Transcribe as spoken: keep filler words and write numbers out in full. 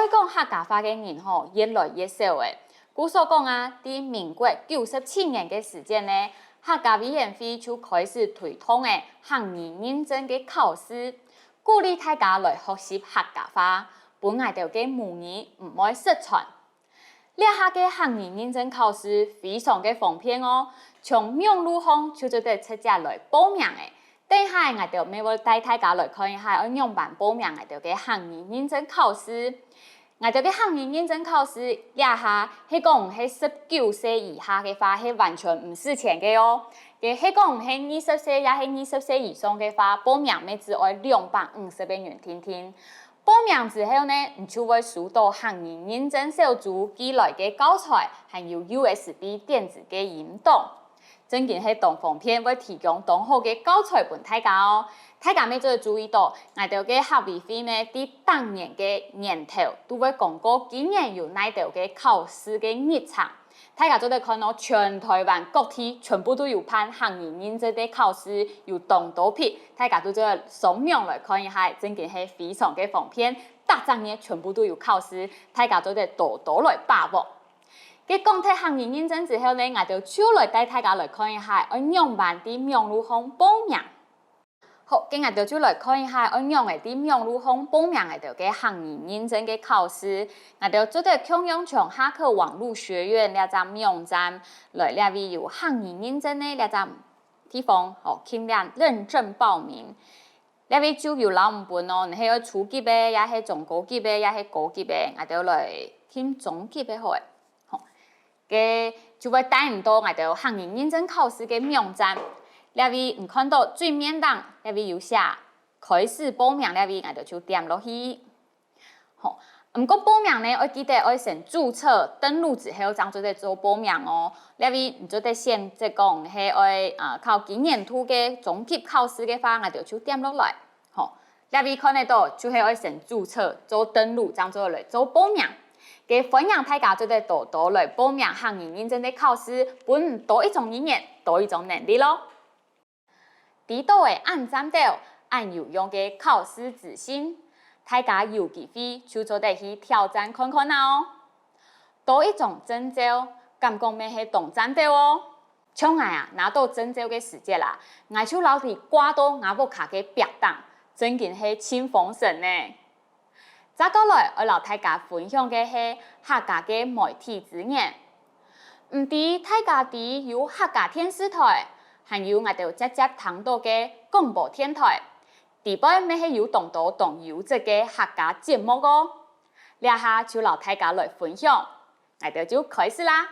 講客家話个人吼，越來越少了。故所講啊，在民國九十七年个時節呢，客家委員會就開始推動了客語認證个考試，鼓勵大家來學習客家話，分𠊎兜个母語毋會失傳。這下个客語認證考試非常个方便哦，從網路項就做得直接來報名了。等下𠊎兜乜會帶大家來看一下愛仰般報名𠊎兜个客語認證考試。𠊎兜个客語認證考試這下係講係十九歲以下个話，係完全毋使錢个哦。該係講係二十歲也係二十歲以上个話，報名乜只愛兩百五十个銀定定。報名之後呢，你就會收到客語認證小組寄來个教材，還有U S B電子个音檔。真經係當方便，會提供當好个教材分大家哦。大家乜做得注意到，𠊎兜个客委會呢，在逐年个年頭都會公告今年有哪兜个考試个日程。大家做得看到全台灣各地全部都有辦客語認證个考試，有當多批，大家都做得上網來看一下，真經係非常个方便。逐隻月全部都有考試，大家做得多多來把握。該講忒客語認證之後呢，𠊎兜就來帶大家來看一下愛仰般在網路項報名。好，該𠊎兜就來看一下愛仰仔在網路項報名𠊎兜个客語認證个考試。𠊎兜做得共樣從哈客網路學院這隻網站來，這位有客語認證个這隻地方，吼，撳這認證報名。這位就有摎你分哦，你係愛初級个，也係中高級个，也係高級个，𠊎兜來撳中級个好了。吼，該就會帶你到𠊎兜客語認證考試个網站。這位你看到最面頂，這位有寫開始報名，這位𠊎兜就點落去。吼，毋過報名呢，愛記得愛先註冊登錄之後，正做得做報名哦。這位你做得選擇講係愛啊考今年度个中級考試个話，𠊎兜就點落來。吼，這位看得到，就係愛先註冊做登錄，正做得來做報名。該歡迎大家做得多多來報名客語認證个考試，分你多一種語言，多一種能力咯。知著个恁讚，恁有用个考試資訊，大家有機會就做得去挑戰看看啊哦。多一種證照，感覺乜係當讚哦。像𠊎啊，拿到證照个時節啊，𠊎就摎佢掛到吾屋下个壁頂，真經係盡風神呢。 接下來愛摎大家分享个係客家个媒體資源。毋知大家知有客家電視台，還有𠊎兜輒輒聽著个廣播電台，裡背乜係有當多當優質个客家節目哦。這下就摎大家來分享，𠊎兜就開始啦！